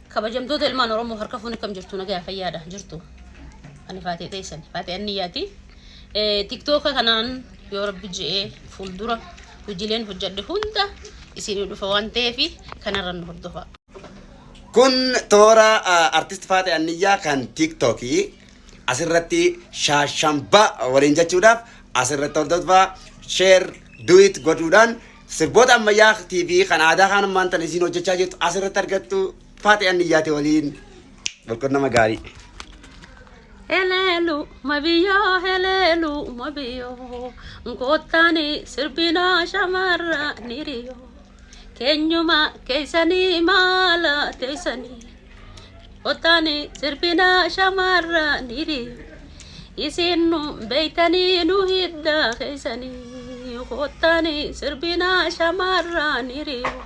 Kabajamtoota ilmaan Oromoo, harka fuuni, kam jirtu? Nagaa fayyaadha jirtu? Ani Faatee teessan, Faatee Anniyyaati. TikToka kanaan yoo Rabbi je'ee fuuldura hojiileen hojjedhe hunda isinii dhufa waan ta'eef kanarra nu hordofa. Kun toora artist Faatee Anniyyaa kan TikTokii asirratti shaashambaa waliin jechuudhaaf asirratti hordofaa, share duet godhuudhaan sirboota ammayyaa TV kan aadaa kan ammaan tan isiin hojjechaa jirtu asirratti argattu. Faatee Anniyyaati waliin nama gaarii. Heleelu mabiyyoo, heleelu mabiyyoo, nkoottaani sirbinaa shamarra niriyoo, keenyuma keessanii maala teessanii, koottaani sirbinaa shamarra niriyoo, isin nu beeytanii nu hidda keessanii, koottaani sirbinaa shamarra niriyoo.